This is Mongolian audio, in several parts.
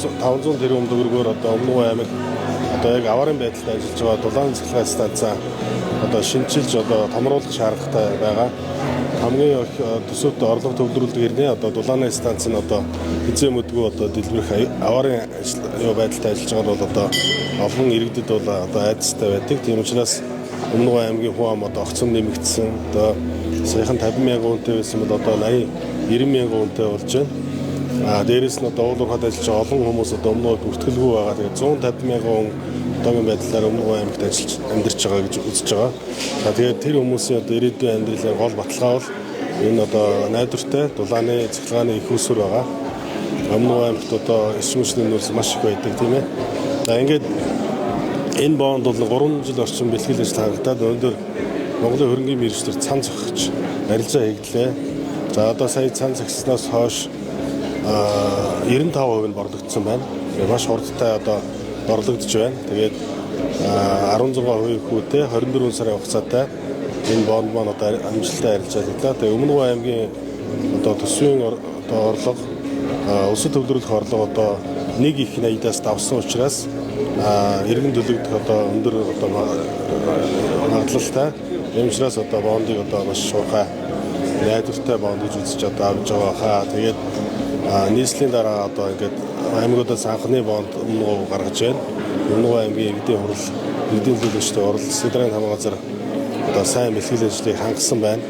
500 тэрбум төгрөгөөр одоо Өмнө аймаг одоо яг аварын байдалд ажиллаж байгаа дулаан цахилгаан станцаа одоо шинчилж одоо томруулах шаардлагатай байгаа. Хамгийн их төсөвт орлого төвлөрүүлдэг хэрнээ одоо дулааны станц нь одоо хэзээ мэдгүй одоо дэлбэрэх аварын юу байдалтай ажиллаж байгаа нь бол одоо олон иргэдэд бол одоо айдастай байдаг. Тийм учраас Өмнө аймгийн хүн ам одоо огцом нэмэгдсэн. Одоо саяхан 50 мянган хүнтэй байсан бол одоо 80 90 мянган хүнтэй болж байна. А дээрэс нь одоо уул уурхайд ажиллаж байгаа олон хүмүүс одоо Өмнө бүртгэлгүй байгаа. Тэгээд 150 мянган хүн одоогийн байдлаар Өмнө аймагт ажиллаж амьдарч байгаа гэж үзэж байгаа. За тэгээд тэр хүмүүсийн одоо ирээдүйн амьдралын гол баталгаа бол энэ одоо найдвартай дулааны цахилгааны их усүр байгаа. Өмнө аймагт одоо эрчим хүчний нөөц маш их байдаг, тийм ээ. За ингээд энэ бонд бол 3 жил орчим бэлтгэл ажил хангагдаад өнөөдөр Монголын хөрөнгийн мэргэжлэр цан зохиж арилжаа хийгдлээ. За одоо сая цан зохиснаас хойш 95% нь борлогдсон байна. Маш хурдтай одоо борлогдож байна. Тэгээд 16% хүүтэй 24 сарын хугацаатай энэ бонд маань одоо амжилттай арилжаалагдлаа. Тэгээд Өмнө аймгийн одоо төсвийн одоо орлого, улсад төвлөрүүлэх орлого одоо нэг их 80-аас давсан учраас эргэн төлөгдөх одоо өндөр одоо магадлалтай. Тийм учраас одоо бондыг одоо маш шуурхай найдвартай бонд гэж үзэж одоо авч байгаа хаа. Тэгээд нийслэлийн дараа одоо ингээд аймагудаас анхны бонд Өмнө гаргаж байна. Өмнө аймгийн иргэдийн хурал, иргэдийн төлөөлөгчдийн хурал, Сэдрийн хамаа газар одоо сайн бэлтгэл ажлыг хангасан байна.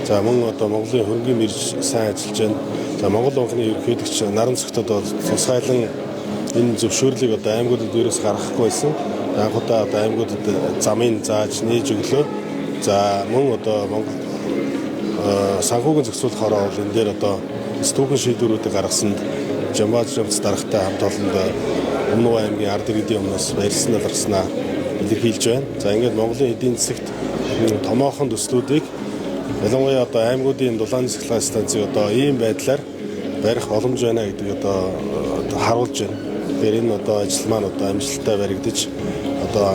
За мөн одоо Монголын хөрөнгийн мэрж сайн ажиллаж байна. За Монгол банкны ерөнхийлөгч Наран цогт одоо тусгайлан энэ зөвшөөрлийг одоо аймагуудад ерөөс гаргахгүй байсан. Анх удаа одоо аймагуудад замын зааж нээж өглөө. За мөн одоо Монгол санхүүгийн зохицуулах хороо бол энэ дээр одоо түүхэн шийдвэрүүдийг гаргасанд Жамбаа жамц даргатай хамт олонд Өмнө аймгийн ард иргэдийн өмнөөс баярлсан талархснаа илэрхийлж байна. За ингээд Монголын эдийн засагт томоохон төслүүдийг, ялангуяа одоо аймагуудын дулааны цахилгаан станцыг одоо ийм байдлаар барих боломж байна гэдэг одоо харуулж байна. Тэгэхээр энэ одоо ажил маань одоо амжилттай баригдаж одоо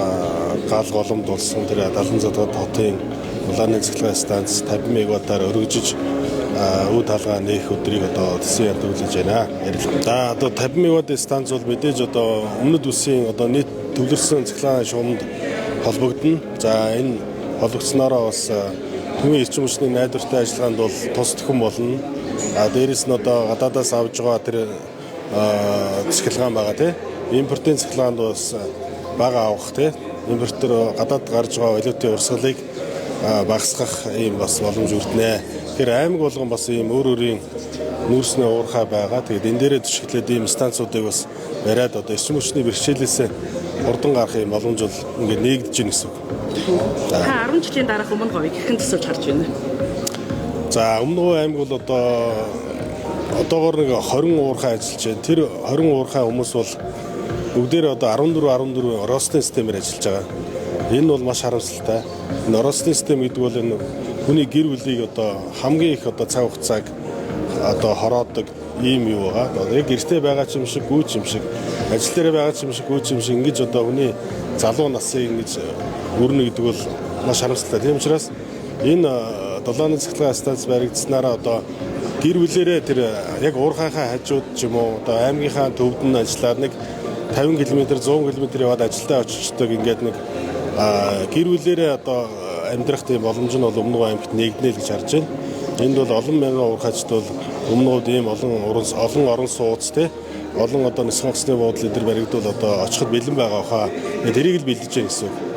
гал голомд болсон тэр 76 хотын дулааны цахилгаан станц 50 мегаваттаар өргөжиж үе талгаа нээх өдрийг одоо төсвийн яд хүлээж байна. За одоо 50 мегаватт станц бол мэдээж одоо өмнөд үсийн одоо нийт төвлөрсөн цахилгаан шугамд холбогдоно. За энэ холбогдсноороо бас төмөн эрчим хүчний найдвартай ажиллагаанд бол тус төхөн болно. А дээрэс нь одоо гадаадаас авж байгаа тэр цахилгаан байгаа, тий. Импортын цахилгаанд бас бага авах, тий. Импортоор гадаад гарч байгаа валютын урсгалыг багасгах ийм бас боломж үрдэнэ. Тэгэхээр аймаг болгон бас ийм өөр өөрийн нүүрсний уурхай байгаа. Тэгээд энэ дээрээ түшиглээд ийм станцуудыг бас бариад одоо эрчим хүчний бэрхшээлээс хурдан гарах ийм боломж бол ингээд нээгдэж байна гэсэн үг. Та 10 жилийн дараах Өмнө говийг хэрхэн төсөөлж харж байна? За Өмнө говь аймаг бол одоогоор нэг 20 уурхай ажиллаж байна. Тэр 20 уурхай хүмүүс бол бүгдээрээ одоо 14 14 Оросны системээр ажиллаж байгаа. Энэ бол маш харамсалтай. Энэ Оросны систем гэдэг бол энэ хүний гэр бүлийг одоо хамгийн их одоо цаг хугацааг одоо хороодог ийм юу байгаа. Одоо яг гэртээ байгаа ч юм шиг, гүйч юм шиг, ажил дээрээ байгаа ч юм шиг, гүйч юм шиг ингэж одоо хүний залуу насыг ингэж өрнө гэдэг бол маш харамсалтай. Тийм учраас энэ дулааны цахилгаан станц баригдсанараа одоо гэр бүлэрээ тэр яг уурхайхаа хажууд ч юм уу одоо аймгийнхаа төвд нь ажиллаад нэг 50 км 100 км яваад ажилдаа очичдөг ингээд нэг гэр бүлэрээ одоо амьдрах тийм боломж нь бол Өмнө аймагт нээгднэ л гэж харж байна. Энд бол олон мянган уурхайчд бол Өмнө говьд ийм олон орон сууц, те, олон одоо нисэх онгоцны буудлын дээр баригдвал одоо очиход бэлэн байгаа хаа. Тэрийг л бэлдэж байна гэсэн үг.